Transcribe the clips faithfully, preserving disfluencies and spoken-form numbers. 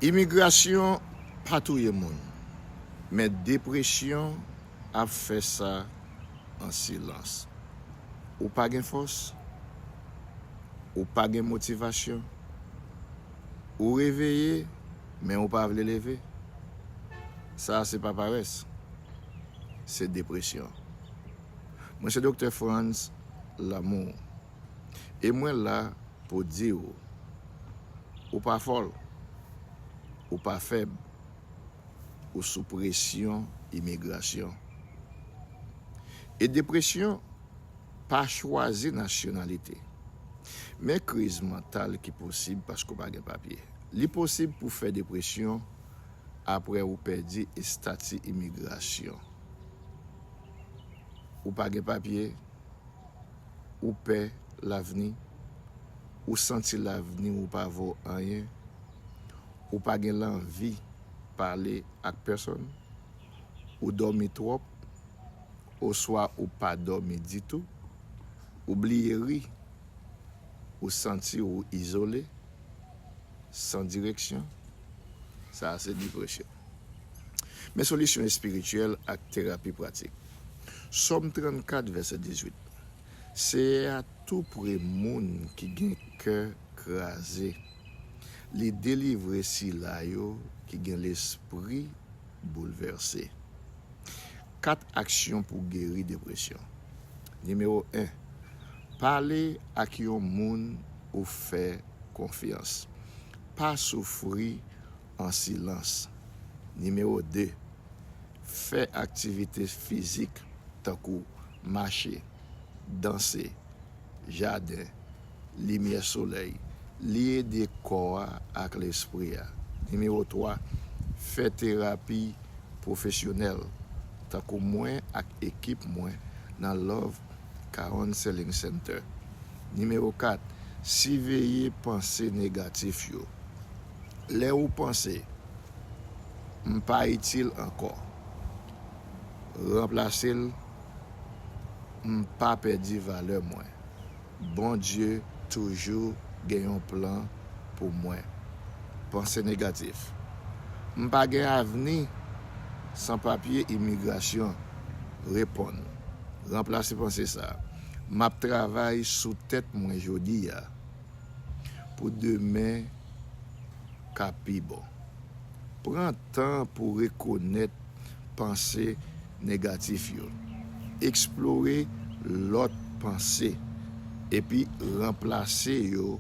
Imigrasyon pa touye moun, men depresyon ap fè sa an silans. Ou pa gen fòs, ou pa gen motivasyon, ou reveye, men ou pa vle leve. Sa a se pa parès, se depresyon. Mwen se Doktè Frantz Lamour, e mwen la pou di w, ou pa fòl, ou pa fèb, ou sou presyon imigrasyon. E depresyon pa chwazi nasyonalite. Men kriz mantal ki posib paske w pa gen papye. Li posib pou fè depresyon apre ou pèdi estati imigrasyon. Ou pa gen papye, ou pè lavni, ou santi lavni ou pa vo anyen, ou pa gen lanvi pale ak pèsonn, ou dòmi twòp, oswa ou pa dòmi ditou, ou bliye ri, ou santi ou izole, san direksyon, sa a se depresyon. Men solisyon espirityèl ak terapi pratik. Sòm trannkat, vèsè dizuit. Seyè a tou pre moun ki gen kè kraze. Li delivre sila yo ki gen lespri boulvèse. Kat aksyon pou geri depresyon. Nimewo en, pale ak yon moun ou fè konfyans. Pa soufri an silans. Nimewo de, fè aktivite fizik tankou mache, danse, jaden, limyè solèy. Li ede kò a ak lespri a. Nimewo twa, fè terapi pwofesyonèl, tankou mwen ak ekip mwen nan Love Counseling Center. Nimewo kat, siveye panse negatif yo. Lè ou panse, "M pa itil ankò," ranplase l, "M pa pèdi valè mwen. Bondye toujou gen yon plan pou mwen." Panse negatif. "M pa gen avni." San papye imigrasyon, reponn. Ranplase panse sa a, "M ap travay sou tèt mwen jodi a pou demen ka pi bon." Pran tan pou rekonèt panse negatif yo. Eksplore lòt panse, epi ranplase yo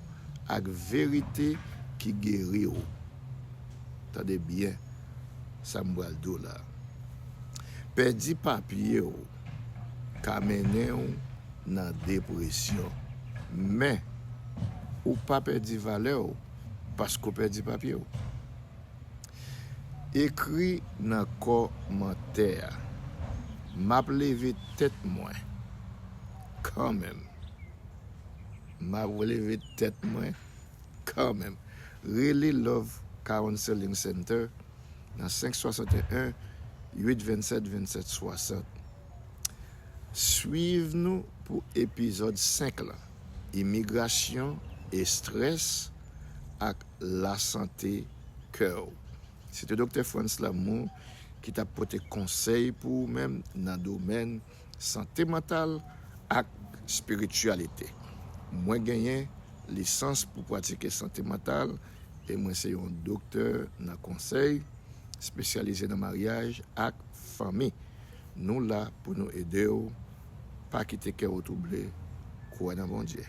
ak verite ki geri w. Tande byen sa m pral di w la. Pèdi papye w ka mennen w nan depresyon, men ou pa pèdi valè w paske w pèdi papye w. Ekri nan kòmantè a, "M ap leve tèt mwen kanmenm." M ap leve tèt mwen kanmenm. Rele Love Counseling Center nan senk swasanteyen, uit vennsèt, vennsèt swasant. Swiv nou pou epizòd senk lan, imigrasyon, estrès ak lasante kè w. Se te Doktè Frantz Lamour ki t ap pote konsèy pou ou menm nan domèn sante mantal ak espirityalite. Mwen genyen lisans pou pratike sante mantal e mwen se yon doktè nan konsèy espesyalize nan maryaj ak fanmi. Nou la pou nou ede w. Pa kite kè w twouble. Kwè nan Bondye.